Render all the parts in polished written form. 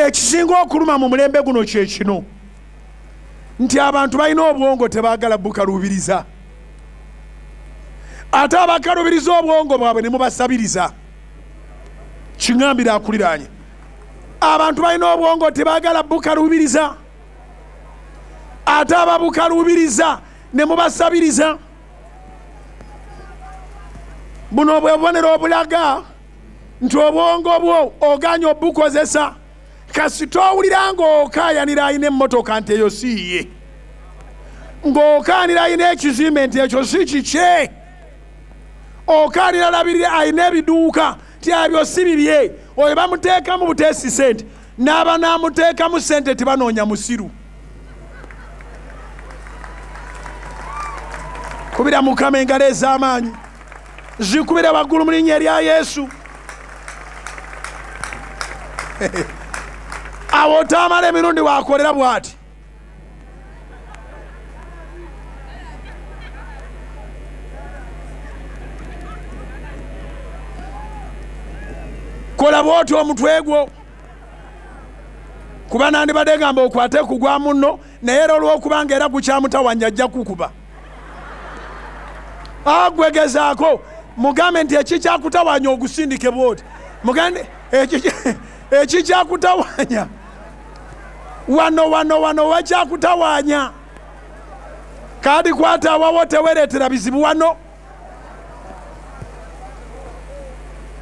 Ekisinga okuluma mu mulembe guno kye kino nti abantu balina obwongo tebaagala bukaluubiriza, ate abakaluubiriza obwongo bwabwe ne mubasabiriza. Kiŋŋambira akuliraanye, abantu balina obwongo tebaagala bukaluubiriza, ate ababukaluubiriza ne mubasabiriza. Buno bwe bubonero obulaga nti obwongo bwo oganye obukozesa. Kasita owulira ng'okaayanira alina emmotoka nti eyo si ye, ng'okaanira alina ekizimbe nti ekyo si kikye, okaanira alabirira alina ebiduuka nti ebyo si bibye, oyo bamuteekamu buteesi sente, n'aba n'amuteekamu sente tebanoonya musiru. Kubira Mukama engalo ez'amaanyi, zikubire waggulu mu linnya erya Yesu. Awo otamala emirundi wakolera bw'ati. Kola bw'oti omutwe gwo, kuba nandibadde gamba okwate ku gwa munno, naye era olw'okubanga era gukyamutawanya ajja kukuba. Agwegezaako mugambe nti ekikyakutawanya ogusindike bw'oti, mugambe ekikyakutawanya wano wano wano wakyakutawanya, kadi kwata awawo tewereetera bizibu wano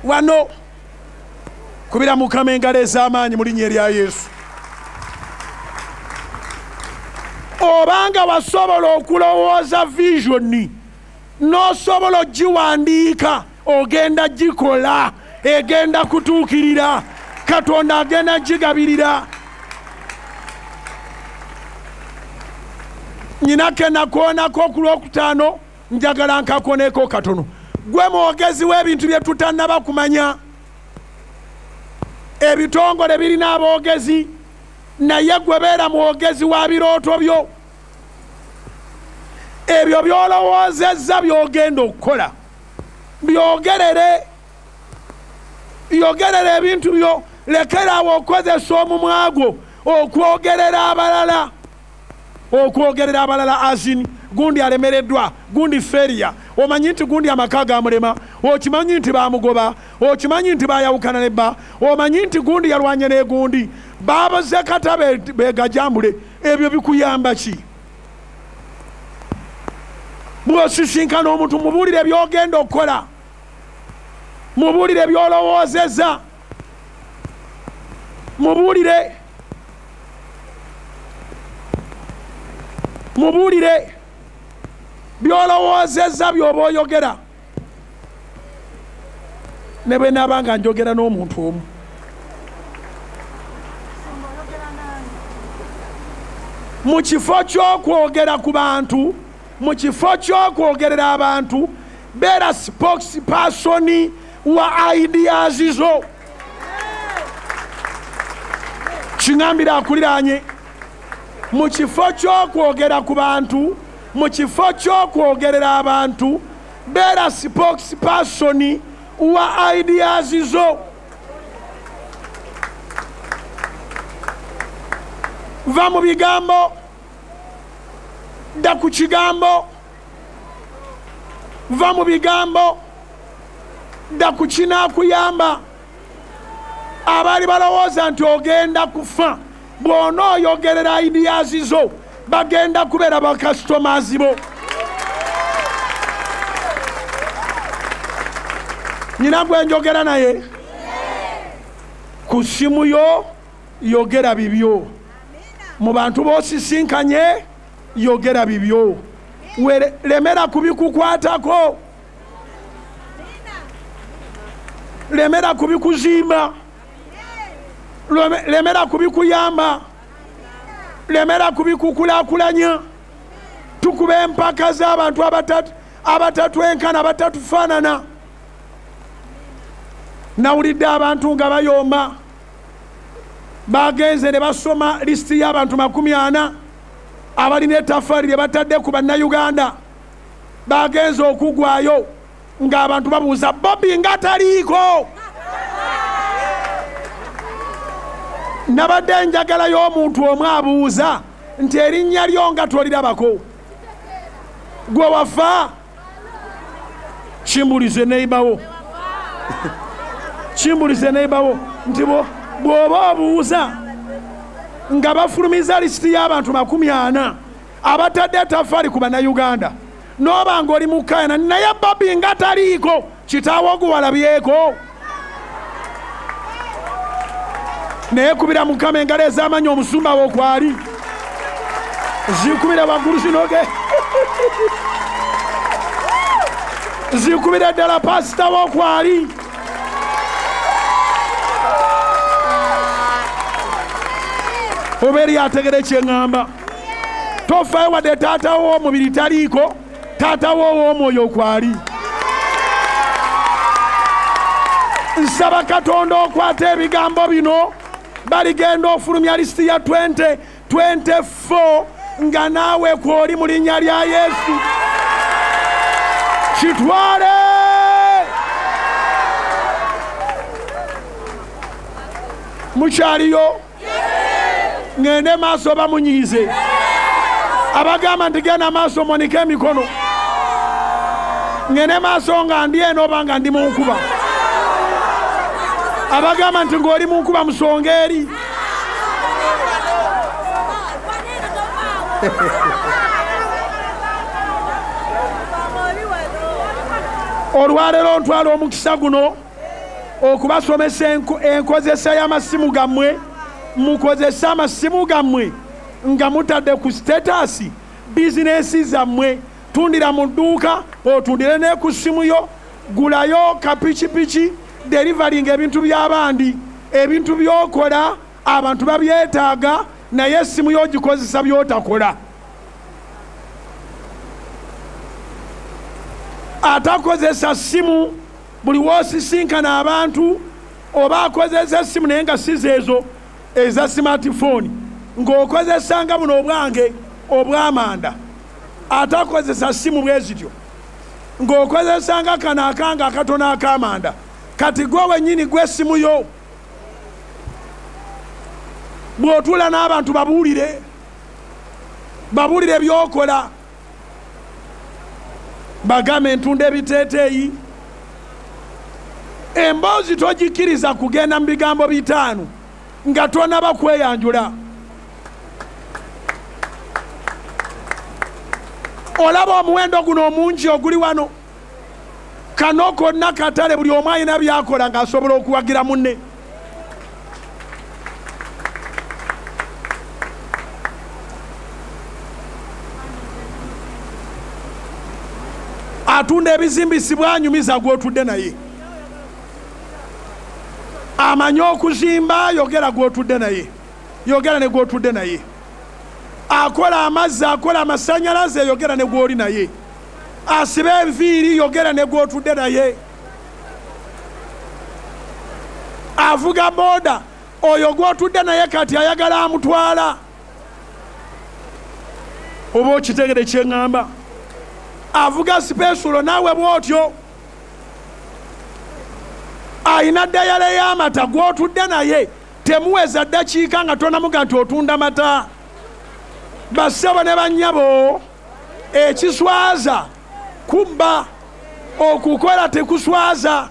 wano. Kubira Mukama engalo ez'amaanyi mu linnya erya Yesu. Obanga wasobola okulowooza visioni n'osobola ogiwandiika, ogenda gikola, egenda kutuukirira, Katonda agenda gigabirira. Nyina ke nakoonako ku Lwokutaano, njagala nkakooneko katono. Gwe mwogezi w'ebintu bye tutannaba kumanya. Ebitongole birina aboogezi, naye gwe beera mwogezi wa birooto byo. Ebyo by'olowoozezza by'ogenda okukola byogerere, yogerera ebintu byo, lekeraawo okozesa omumwa gwo okwogerera abalala. Okwogerera abalala azini gundi alemereddwa, gundi feria, omanyi nti gundi amaka gamulema, okimanyi nti bamugoba, okimanyi nti bayawukana ne bba, omanyi nti gundi yalwanye ne gundi, baboze kata begajambule. Ebyo bikuyamba ki? Bw'osisinkana omuntu mubuulire by'ogenda okukola, mubuulire by'olowoozezza, mubuulire, mubuulire by'olowoozezza by'oba oyogera. Ne bwe naaba nga njogera n'omuntu omu, mu kifo ky'okwogera ku bantu, mu kifo ky'okwogerera abantu, beera spokesperson wa ideas zo. Kiŋŋambira akuliraanye, mu kifo ky'okwogera ku bantu, mu kifo ky'okwogerera abantu, beera spokesperson wa ideas zo. Va mu bigambo, dda ku kigambo. Va mu bigambo, dda ku kinaakuyamba. Abaali balowooza nti ogenda kufa, bw'onooyogerera ideas zo bagenda kubeera bakasitomazi bo. Nyina gwe njogera naye ku simu yo, yogera bibyo. Mu bantu b'osisinkanye, yogera bibyo. Lemera kubikukwatako, lemera kubikuzimba, lemera kubikuyamba, lemera kubikukulaakulanya. Tukuba empaka z'abantu abatatwenkana, abatatufaanana. Nawulidde abantu nga bayomba, bagenze ne basoma lisiti y'abantu 40 abalina ettaffaali lye batadde ku Bannayuganda. Bagenze okugwayo ng'abantu babuuza Bobi nga taliiko. Nabadde njagalayo omuntu omu abuuza nti erinnya lyo nga tolirabako, gwe wafa? Kimbulize neibawo, kimbulize neibawo nti bw'oba obuuza nga bafulumiza lisiti y'abantu 40 abatadde ettaffaali ku Bannayuganda, n'oba ng'oli mu Kayana naye Bobi nga taliiko, kitaawo gwe walabyeko? Naye kubira Mukama engalo ez'amaanyi, omusumba wo kwali, zikubira waggulu zinoge, zikubira ddala pasita wo kwali. Oba eri ategere kyeŋŋamba, tofaayo wadde taata wo omubiri taliiko, taata wo ow'omwoyo kwali. Nsaba Katonda okwata ebigambo bino, baligenda ofulumya lisiti ya 2024 nga naawe kwoli mu linnya lya Yesu. Kitwale! Mukyaliyo? Ngende maaso bamunyiize. Abagamba nti genda maaso monike emikono. Ngende maaso nga ndi eno oba nga ndi mu nkuba. Abagamba nti ng'oli mu nkuba musonga eri. Olwaleero ntwala omukisa guno okubasomesa enkozesa y'amasimu gammwe. Mukozese amasimu gammwe nga mutadde ku status bizinesi zammwe. Tundira mu dduuka, otundire ne ku ssimu yo, gulayo kapikipiki, delivering ebintu by'abandi. Ebintu by'okola abantu babyetaaga, naye essimu yo ogikozesa by'otakola. Atakozesa ssimu buli w'osisinkana abantu, oba akozesa essimu naye nga si zeezo eza smartphone, ng'okozesanga buno obwange obw'amanda. Atakozesa ssimu bwe zityo, ng'okozesanga kano akange akatono ak'amanda. Kati gwe wennyini gw'essimu yo bw'otuula n'abantu babuulire, babuulire by'okola, bagambe entunda ebiteeteeyi. Emboozi togikkiriza kugenda mu bigambo 5 nga tonaba kweyanjula. Olaba omuwendo guno omungi oguli wano, kano konna katale, buli omu alina by'akola ng'asobola okuwagira munne. Atunda ebizimbisibwa anyumiza gw'otudde naye, amanyi okuzimba yogera gw'otudde naye, yogera ne gw'otudde naye. Akola amazzi, akola amasannyalaze, yogera ne gw'oli naye. Asiba enviiri, yogera ne gw'otudde naye. Avuga boda, oyo gw'otudde naye kati ayagala amutwala. Oba okitegere kye ŋŋamba? Avuga sipesulo naawe bw'otyo. Ayina dayale y'amata gw'otudde naye, temuweza ddakiika nga tonamuga nti otunda mata. Bassebo ne bannyabo, ekiswaza kubba, okukola tekuswaza.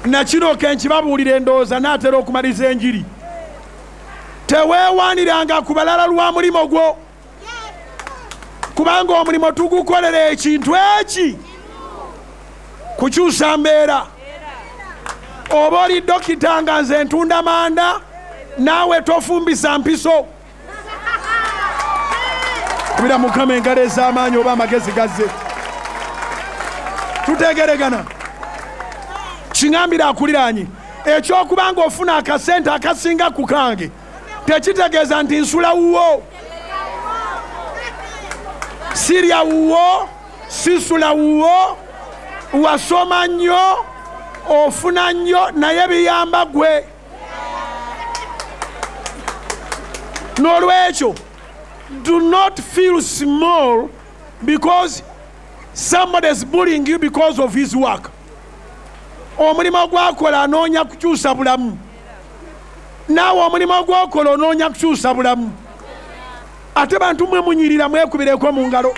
Nakino ke nkibabuulira endowooza naatera okumaliza enjiri. Teweewaaniranga ku balala lwa mulimo gwo, kubanga omulimu tugukolera ekintu eki kukyusa mbeera. Oba oli dokita nga nze ntunda manda, naawe tofumbisa mpiso. Kubira Mukama engalo ez'amaanyi oba amagezi gazze. Tutegeregana. Kiŋambira akuliraanye, ekyokuba ng'ofuna akasente akasinga ku kange tekitegeeza nti nsula wuwo, sirya wuwo, sisula wuwo, wasoma nnyo, ofuna nnyo, naye biyamba gwe. N'olwekyo, do not feel small because somebody is bullying you because of his work. Omulimu gwakola anoonya kukyusa bulamu. Naawe omulimu gwokola onoonya kukyusa bulamu. Ate bantu mwe munyirira mwekubireko mu ngalo.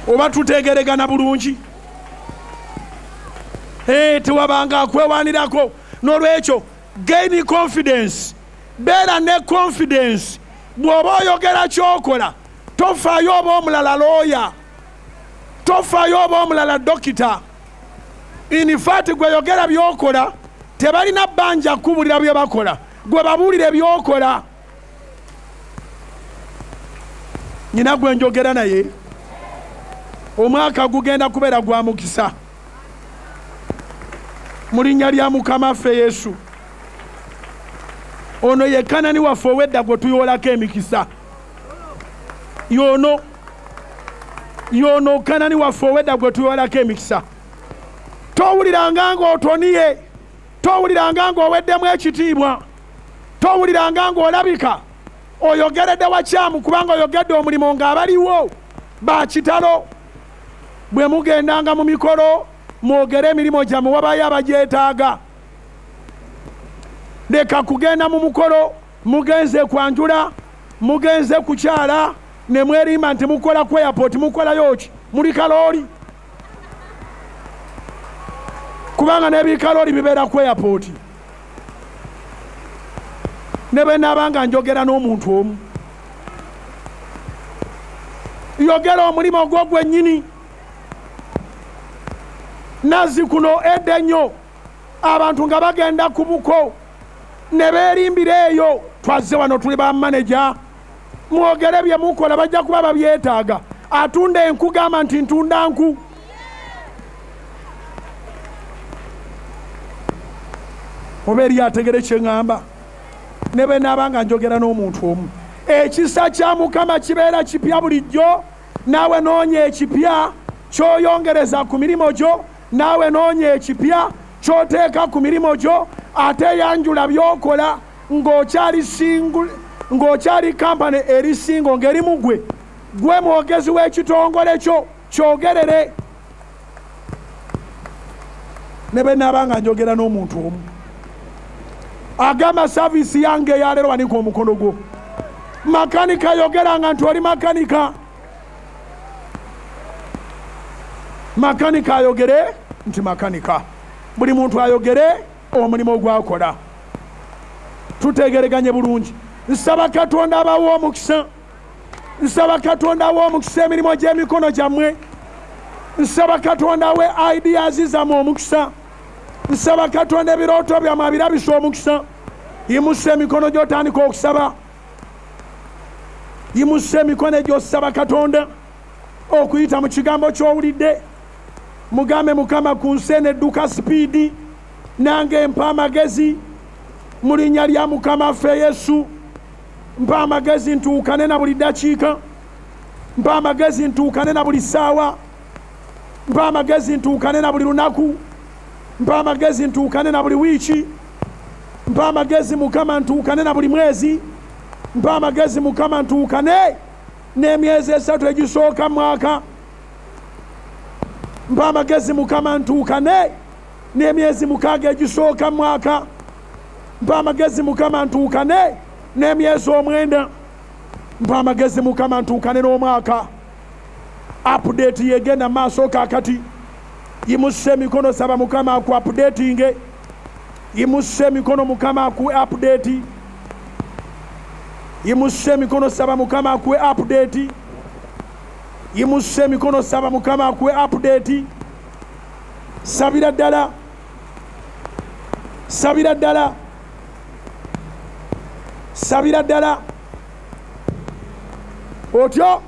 Oba tutegeregana bulungi. Tewabanga akwewanirako. N'olwekyo gain confidence. Beera ne confidence. Bw'oba oyogera ky'okola, tofaayo oba omulala looya, tofaayo oba omulala dokita. In fact gwe yogera by'okola, tebalina bbanja kukubulira bye bakola, gwe babuulire by'okola. Nnyina gwe njogera naye, omwaka gugenda kubeera gwa mukisa mu linnya lya Mukama ffe Yesu. Ono ye Kanani waffe ow'edda gwe tuyoolako emikisa. Yono Kanani waffe ow'edda gwe tuyoolako emikisa. Towuliranga ng'otoniye, towuliranga ng'oweddemu ekitiibwa, towuliranga ng'olabika oyogeredde wakyamu, kubanga oyogedde omulimu ng'abaliwo ba kitalo. Bwe mugendanga mu mikolo mwogere emirimu gyammwe, wabayo abagyetaaga. Leka kugenda mu mukolo, mugenze kwanjula, mugenze kukyala, ne mwerimba nti mukola ku airport, mukolayo ki? Muli kalooli. Kubanga n'ebikalooli bibeera ku airport. Ne bwe naabanga njogera n'omuntu omu, yogera omulimu gwo gwennyini. Nazzi kuno edda ennyo abantu nga bagenda ku buko ne beerimbira eyo, twazze wano tuli ba maneja, mwogere bye mukola, bajja kuba babyetaaga. Atunda enku gamba nti ntunda nku. Oba eri ategere kye ŋŋamba. Ne bwe naabanga njogera n'omuntu omu, ekisa kya Mukama kibeera kipya bulijjo. Naawe noonya ekipya ky'oyongereza ku mirimu gyo, naawe noonya ekipya ky'oteeka ku mirimu gyo. Ate yanjula by'okola ng'okyali single, ng'okyali kampani eri single, ng'eri mu gwe. Gwe mwogezi w'ekitongole kyo, kyogerere. Ne bwe naabanga njogera n'omuntu omu, agamba saavisi yange eyaleero, wanika omukono gwo. Makanika yogeranga nti oli makanika. Makanika ayogere nti makanika. Buli muntu ayogere omulimu gwakola. Tutegereganye bulungi. Nsaba Katonda abawe omukisa. Nsaba Katonda awe omukisa emirimu gy'emikono gyammwe. Nsaba Katonda awe ideas zammwe omukisa. Nsaba Katonda ebirooto byammwe abirabise omukisa. Yimusa emikono gy'otandika okusaba. Yimusa emikono gy'osaba Katonda okuyita mu kigambo ky'owulidde. Mugambe Mukama ku nsi eno edduka sipiidi, nange mpa amagezi mu linnya lya Mukama ffe Yesu. Mpa amagezi ntuukane na buli ddakiika, mpa amagezi ntuukane na buli ssaawa, mpa amagezi ntuukane na buli lunaku, mpa amagezi ntuukane na buli wiiki, mpa amagezi Mukama ntuukane na buli mwezi, mpa amagezi Mukama ntuukane n'emyezi 3 egisooka mwaka, mpa amagezi Mukama ntuukane n'emyezi 6 egisooka mwaka, mpa amagezi Mukama ntuukane n'emyezi 9, mpa amagezi Mukama ntuukane n'omwaka. Update yegenda maaso kaakati. Yimusa emikono, saba Mukama aku updatinge. Yimusa emikono, Mukama aku update. Yimusa emikono, saba Mukama akuwe update. Yimusa emikono, saba Mukama akuwe update. Sabira ddala, sabira ddala, sabira ddala. Otyo